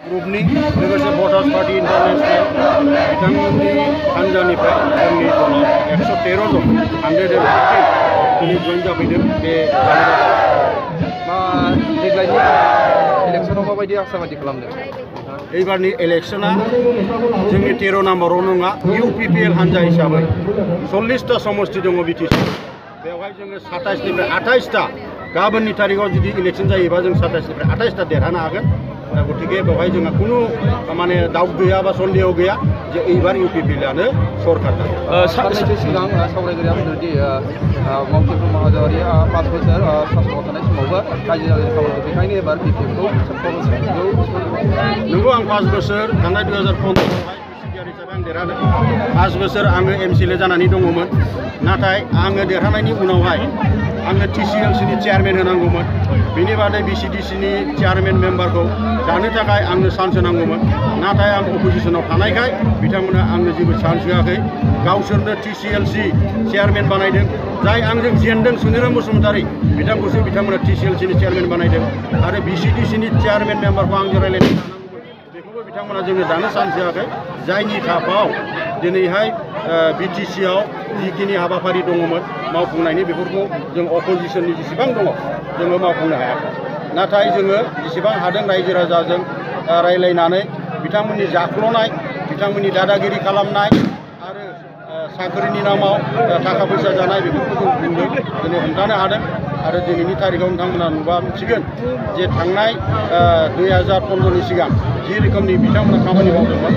ग्रुपनि लोगोसे voters party international बिथांमोननि हान्जानिफ्राय जोंनि दलाव 113 जन 113 दिनै जइन जाफैदों बे देग्लायनि इलेक्सनाव माबायदि आसाबादि खालामदों? एबारनि इलेक्शना जोंनि 13 नम्बराव नङा UPPL हान्जा हिसाबै 40टा समष्टि दङ बिटिसि बेवहाय जोङो 27निफ्राय 28टा गाबोननि तारिखाव जुदि इलेक्शन जायोबा जों 27निफ्राय 28टा देरहानो हागोन दा गतिके बेवहाय जोंहा कुनु माने डाउट गैया बा सन्देह गैया जे एबार UPPLआनो सरकार साननैसो सिगां सावरायगिरिया बुंदोंदि मावथिफोर महाजोरिया 5 बोसोर सासनाव थानाय समावबो रायजो राजानि खामानिखौ बेखायनो एबार BPFखौ नंगौ आं 5 बोसोर थांनाय 2015आवहाय प्रेसिडेन्ट हिसाबै आं देरहादों 5 बोसोर आङो MCLA जानानै दङमोन नाथाय आङो देरहानायनि उनावहाय आङो TCLCनि चेयारमेन होनांगौमोन बिनि बादै BCDCनि चेयारमेन मेम्बारखौ दानो थाखाय आंनो चान्स होनांगौमोन नाथाय आं अपोजिशनाव थानायखाय बिथांमोना आंनो जेबो चान्स होआखै गावसोरनो TCLC चेयारमेन बानायदों जाय आंजों जेनदों सुनिराम बसुमतारी बिथांखौसो बिथांमोना TCLCनि चेयारमेन बानायदों आरो BCDCनि चेयारमेन मेम्बारखौ आं रायलायनो बेखौबो बिथांमोना जोंनो दानो चान्स होआखै जायनि थाखाय दिनैहाय BTCआव जिखिनि हाबाफारि दङमोन मावफुंनायनि बेफोरखौ जों अपोजिशननि जेसेबां दङ जोङो मावफुंनो हायाखै नाथाय जोङो जेसेबां हादों रायजो राजाजों रायलायनानै बिथांमोननि जाख्ल'नाय बिथांमोननि दादागिरि खालामनाय आरो साख्रिनि नामाव थाखा फैसा जानाय बेफोरखौ जों बुंदों दिनै हमथानो हादों आरो दिनैनि तारिखाव नोंथांमोना नुबा मिथिगोन जे थांनाय 2015नि सिगां जि रोखोमनि बिथांमोना खामानि मावदोंमोन